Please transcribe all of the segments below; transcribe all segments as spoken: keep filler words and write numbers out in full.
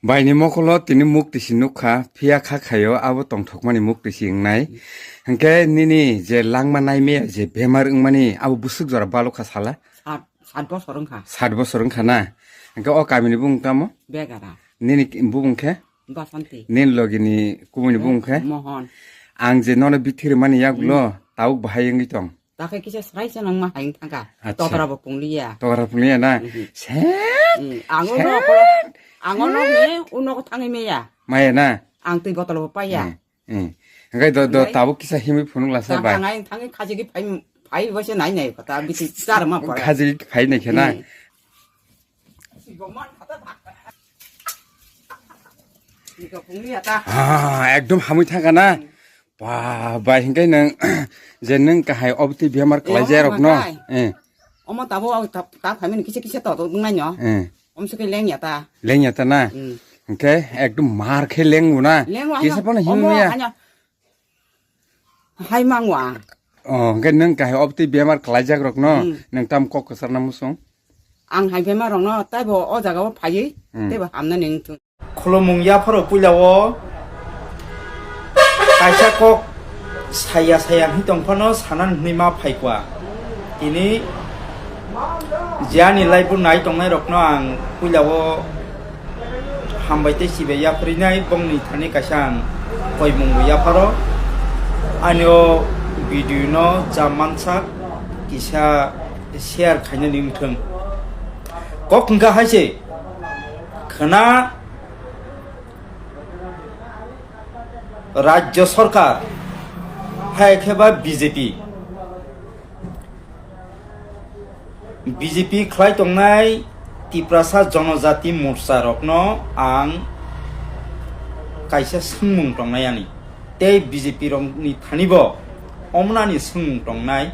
Baini mokolo tini mukti si nukha, phiya kha khaio abo tongthokmani mukti si wngnai. Hwnkhe nini je langma naimaya je bemar wngmani abo bwswk jora balukha sala? Sat, sat bosor wngkha. Sat bosor wngkha na? Hwnkhe o kamini bumung tamo? Begara. Nini ki-, bumung khe? Basanti. Nini logini kubuni bumung khe? Mohon. Ang je nono bithi rwmani yagulo, tabuk bahai wngwi tong. Takhe kisa srai se nang ma haing thangkha. Acha. Tokra bo pungliya. Tokra pungliya na? Mhm. Set! Mm, ang o set! Nok, ang o nok set! Ni, u nok thangwi meya. Maya na? Ang twi botol bo paiya. Mm, mm. Hwnkhe do, do, hwnkhe tabuk kisa himwi phunuk lasa bai. Ang, ang thangwi khaji ki phai, phai bo se nai nai kota, biti char ma pore. Khaji ki phai nai khe na? Mm. Ah, ekdom hamwi thangkha na? Ba, bai, hwnkhe nwng, je nwng kahai obtwi bemar kalaijak rok no? Omo bai. Eh. Omo tabuk o ta, ta phaimani kisa kisa to, to wngnai no? Eh. Omo se khe lengya ta. Lengya ta na? Hmm. Hwnkhe ekdom mar khe lengo na? Lengo, kisa haino, phano omo himya. Haino. Hai mangwa. Oh, hwnkhe nwng kahai obtwi bemar kalaijak rok no? Hmm. Nwng tam kok kwchar na musung? Ang hai bemar rok no taibo o jaga o phaiwi, hmm, teibo hamnani wngthung. Khulumung yapharo puila o kaisa kok saya saya hwnwi tong phano sanani hwnwi ma phaikwa. Tini je ani live o nai tongnai rokno ang puila o hambai tei chibai yapharinai bongni thani kaisa ang koimung bo yapharo. Ani o video no ja mansak kisa share khainani wngthung. Kok hwnkha hai se khwna Rajya Sarkar hai khe ba B J P, B J P khlai tongnai Tiprasa Jonojati Morcha rokno ang kaisa swngmung tongnai ani. Tei B J P rokni thani bo omnani swngmung tongnai.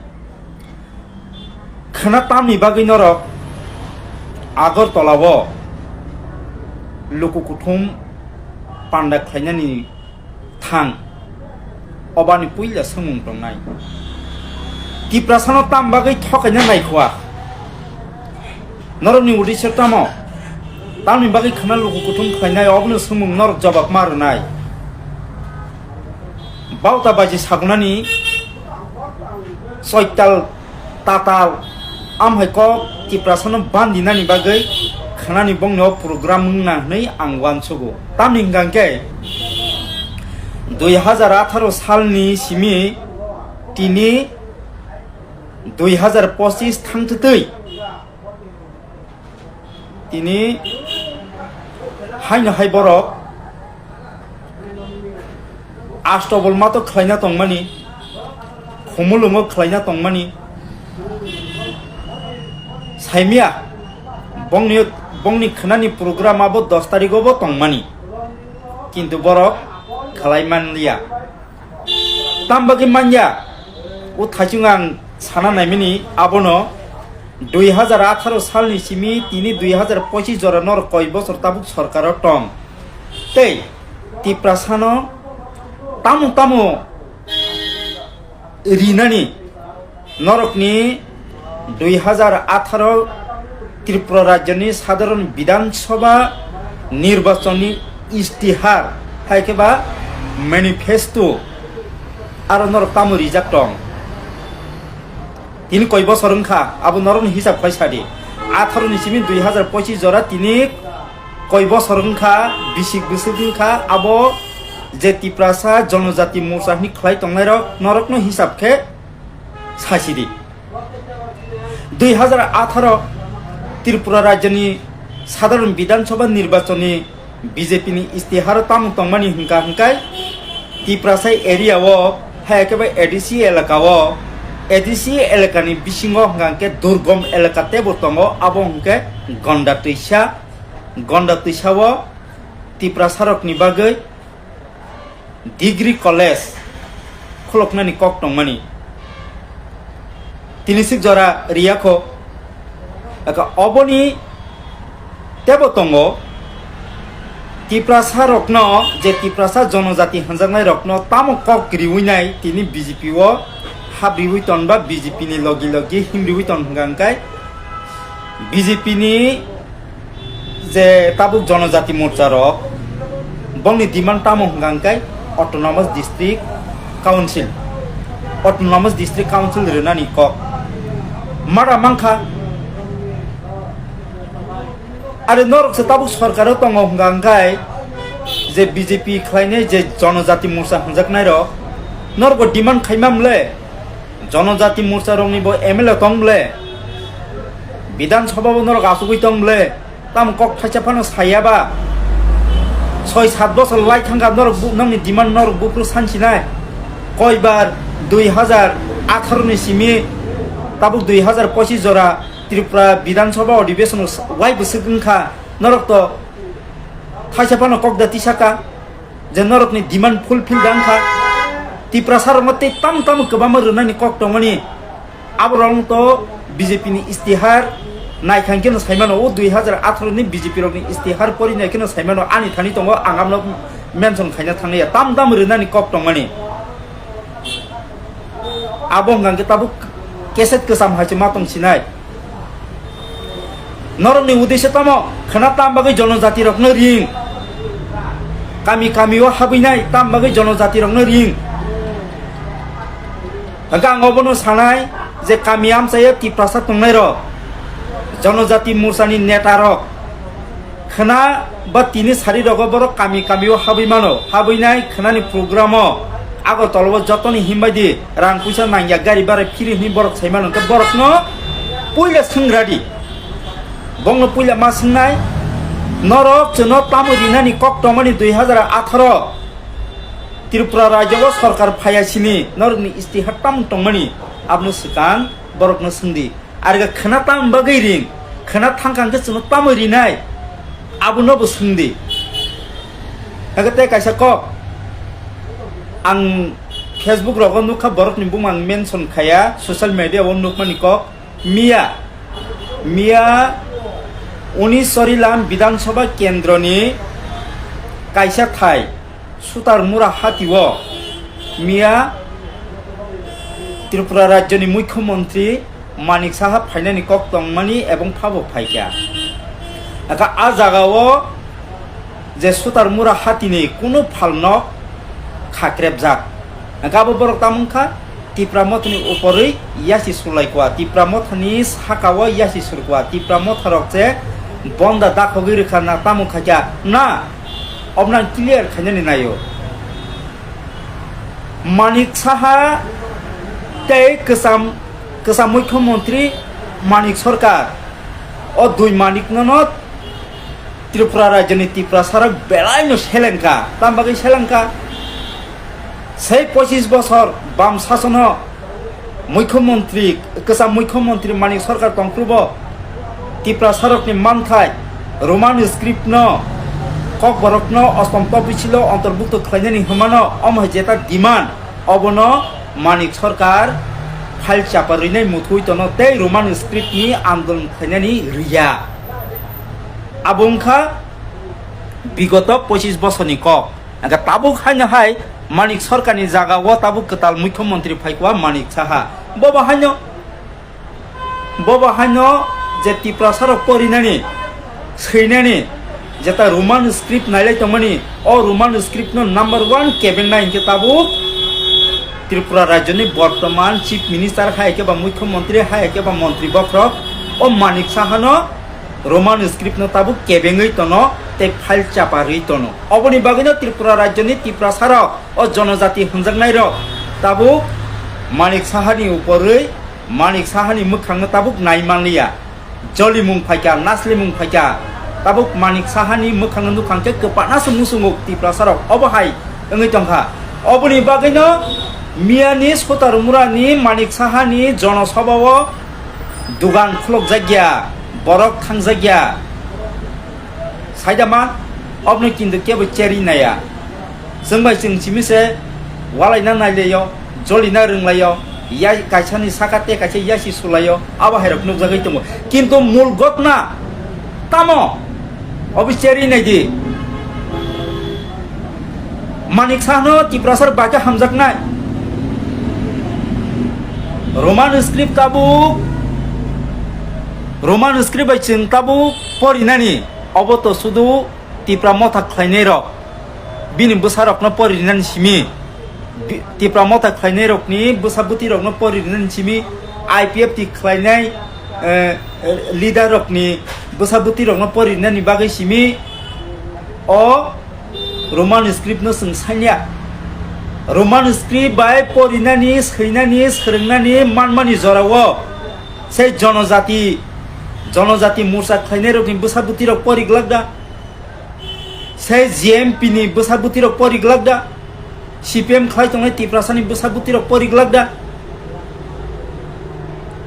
Khwna tamni bagwi norok Agartala o luku kuthum panda khlainani thang? Obani puila swngmung tongnai. Tiprasano tam bagwi thokaina naikhwa? Norokni uddesyo tamo? Tamni bagwi khwna luku kuthum khlainai, obono swngmung norok jobab ma rwnai. Bauta baji sagunani soital tatal amhai kok Tiprasano bandinani bagwi khwnani bongni o program wngna hwnwi ang uansugo. Tamni hwnkha hwnkhe dui hazar atharo salni simi tini dui hazar pochis thangtwtwi tini haino hai borok Asto bolmato khlaina tongmani, khumulungo khlaina tongmani, saimia bongni, bongni khwnani program abo dos tarigo bo tongmani, kintu borok khlai manliya. Tam bagwi manya, o thaichung ang sana naimani abono dui hazar atharo salni simi tini dui hazar pochis jora nor koi bosor tabuk sorkaro tong. Tei Tiprasano tamo tamo rinani norokni dui hazar atharo Tripura rajyoni sadharon Bidhan Sabha nirbachonni istihar hai khe ba manifesto aro norok tamo rijak tong? Tini koi bosor wngkha, abo norokni hisab khai sadi. Atharo ni simi dui hazar pochis jora tini koi bosor wngkha, bisik bwswk wngkha, abo je Tiprasa Jonojati Morcha hwnwi khlai tongnairok, norokno hisab khe sasidi. Dui hazar atharo Tripura rajyoni sadharon Bidhan Sabha nirbachonni B J P ni istiharo tamo tongmani hwnkha hwnkhe Tiprasa area o hai khe bai A D C elaka o, A D C elaka ni bisingo hwnkha hwnkhe durgom elaka teibo tongo, abo hwnkhe Gonda twisa, Gonda twisa o Tiprasa rok ni bagwi degree college khuluknani kok tongmani. Tini sik jora riyakho. Aka oboni tebo tongo Tiprasa rokno, je Tiprasa jonojati hwnjaknai rokno tamo kok riwi nai tini B J P o hap riwi ton ba B J P ni logi logi him riwi ton hwnkha hwnkhe B J P ni Je tabuk Jonojati Morcha rok bongni demand tamo hwnkha hwnkhe Autonomous District Council, Autonomous District Council rwnani kok mara mankha. Are norok se tabuk sorkaro tongo hwnkha hwnkhe je B J P khlainai je Jonojati Morcha hwnjaknai rok norokbo demand khaima mle, Jonojati Morcha rokni bo M L A tong mle, Bidhan Sabha bo norok achugwi tong mle, tamo kok thaisa phano saya ba? Soi sat bosor lai thangkha norok bu-, nokni demand norok buphuru sansinai. Koibar dui hazar atharo ni simi tabuk dui hazar pochis jora Tripura Bidhan Sabha Adhibeshon wai bwswk wngkha, norok to thaisa phano kok da tisaka je norokni demand fulfill da wngkha. Tiprasa rokno tei tamo tamo kwbangma rwnani kok tongmani. Aborok to B J P ni istihar naikha khe no saimano, o dui hazar atharo ni B J P rokni istihar pori nai khe no saimano, ani thani tongo, ang abono mention khaina thangya, tam tam rwnani kok tongmani. Abo hwnkha khe tabuk keset kwcham hai se ma tong sinai. Norokni uddesyo tamo? Khwna tam bagwi jonojati rokno ring? Kami kami o habwinai tam bagwi jonojati rokno ring? Hwnkhe ang obono sanai je kami amchaio Tiprasa tongnairok, Jonojati Morchani netarok, khwna ba tini sari rogo borok kami kami o habwi mano, habwinai khwnani program o Agartala o jotoni himbai di rang puisa nangya gari bara phiri hwnwi borok sai mano, hwnkhe borokno puila swng radi. Bongno puila ma swngnai, norok chwngno tamo rinani kok tongmani dui hazar atharo Tripura rajyo o sorkar phaiya sini norokni istihar tamo tongmani, abono swkang borokno swngdi. Arga khwna tam bagwi ring, khwna thangkang khe chwngno tamo rinai, abono bo swngdi. Hake tei kaisa kok ang Facebook rogo nukha, borokni bumung ang mention khaya, social media o nukmani kok. Miya, miya Unisorilam Bidhan Sabha Kendroni kaisa thai Sutarmura hati o miya Tripura rajyoni Mukhyamantri Manik Saha phainani kok tongmani ebong phabo phaikha. Aka a jaga o je Sutarmura hatini kunu phalno khakrebjak. Aka abo borok tamo wngkha Tipra Mothani uporwi yasi sulaikwa, Tipra Mothani sakao yasi surkwa, Tipra Motharok je bonda dakhogwi rwkha na tamo khaikha na, obwno ang clear khainani naio. Manik Saha tei kwcham, kwcham Mukhyamantri Manik Sarkar, o dui Manikno no Tripura rajyoni Tiprasarok belaino selengkha. Tam bagwi selengkha? Sei pochis bosor bam sasono Mukhyamantri, kwcham Mukhyamantri Manik Sarkar tongphrubo Tiprasarokni manthai Roman script no Kokborokno Ostom Topicilo ontorbukto khlainani hwnmano, omo hai jeta demand, obono Manik Sarkar file chapa rwinai muthungwi tono tei Roman script ni andolon khlainani rwya. Abo wngkha bigoto pochis bosorni kok. Hwnkhe tabuk haino hai Manik Sarkarni jaga o tabuk kwtal Mukhyamantri phaikha Manik Saha. Bobo haino, bobo haino je Tiprasarok porinani, swinani, jeta Roman script nailai tongmani, o Roman script no number one kebengnai hwnkhe tabuk Tripura rajyoni bortoman Chief Minister hai khe ba Mukhyamantri hai khe ba Mantri bokhorok o Manik Sahano Roman script no tabuk kebengwi tono tei file chapa rwi tono. Oboni bagwino Tripura rajyoni Tiprasarok, o jonojati hwnjaknairok tabuk Manik Sahani uporwi, Manik Sahani mwkhangno tabuk nai manliya. Jolimung phaikha, naslimung phaikha, tabuk Manik Sahani mwkhangno nukhang khe kwpana se muchungo Tiprasarok. Obo hai wngwi tongkha. Oboni bagwino miyani Sutarmurani Manik Sahani jonosabha o dugan khulukjakya, borok thangjakya. Saida ma, obno kintu kebo cherwi naiya. Chwng bai chwng simi se walaina nailaio, jolina rwnglaio, ya kaisani saka tei kaisa yasi sulaio, abo hairok nukjagwi tongo. Kintu mul gotna tamo? Obo cherwi naidi. Manik Sahano Tiprasarok bai khe hamjaknai. Roman script tabuk, Roman script bai chwng tabuk porinani. Obo to sudu Tipra Motha khlainai rok, bini bwsa rokno pori rinani simi, bi-, Tipra Motha khlainai rokni bwsa bwtwi rokno pori rinani simi, I P F T khlainai, eh, leader rokni bwsa bwtwi rokno pori rinani bagwi simi o Roman script no chwng sanya. Roman script bai porinani, swinani, swrwngnani, manmani jorao sei jonojati, jonojati morcha khlainai rokni bwsa bwtwi rok pori glak da? Sei G M P ni bwsa bwtwi rok pori glak da? C P M khlai tongnai Tiprasani bwsa bwtwi rok pori glak da?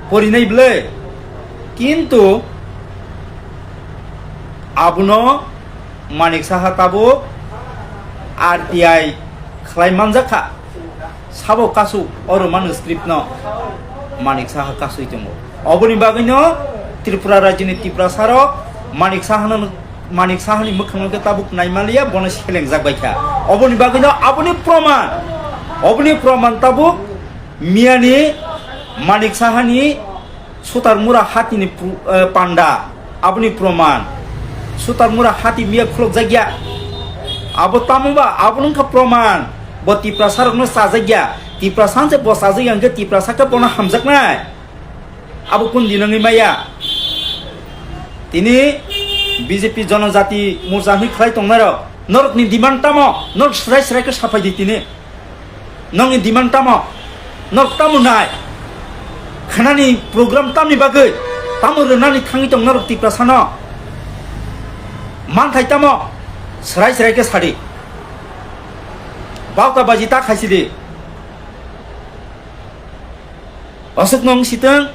Porinai bwle. Kintu abono Manik Saha tabuk R T I khlai manjak kha. Sabo kasu o Roman script no Manik Saha kasui tongo. Oboni bagwino Tripura rajyoni Tiprasa rok Manik Sahano, Manik Sahani mwkhangno khe tabuk naimaliya, bono selengjak bai kha. Oboni bagwino aboni proman, oboni proman tabuk miyani Manik Sahani Sutarmura hatini pru-, eh, panda, aboni proman. Sutarmura hati miya khulukjakya. Abo tamo ba, abo wngkha proman. Bo Tiprasa rokno chajakya. Tiprasa se bo chajakya hwnkhe Tiprasa khe bono hamjaknai. Abo kun din wngwi maya? Tini B J P Jonojati Morcha hwnwi khlai tongnai rok, norokni demand tamo? Norok srai srai khe saphai di tini. Nokni demand tamo? Norok tamo nai? Khanani program tamni bagwi? Tamo rwnani thangwi tong norok Tiprasano? Manthai tamo? Srai srai khe sadi. Bauta baji ta khaisidi. Aswk nong sitwng,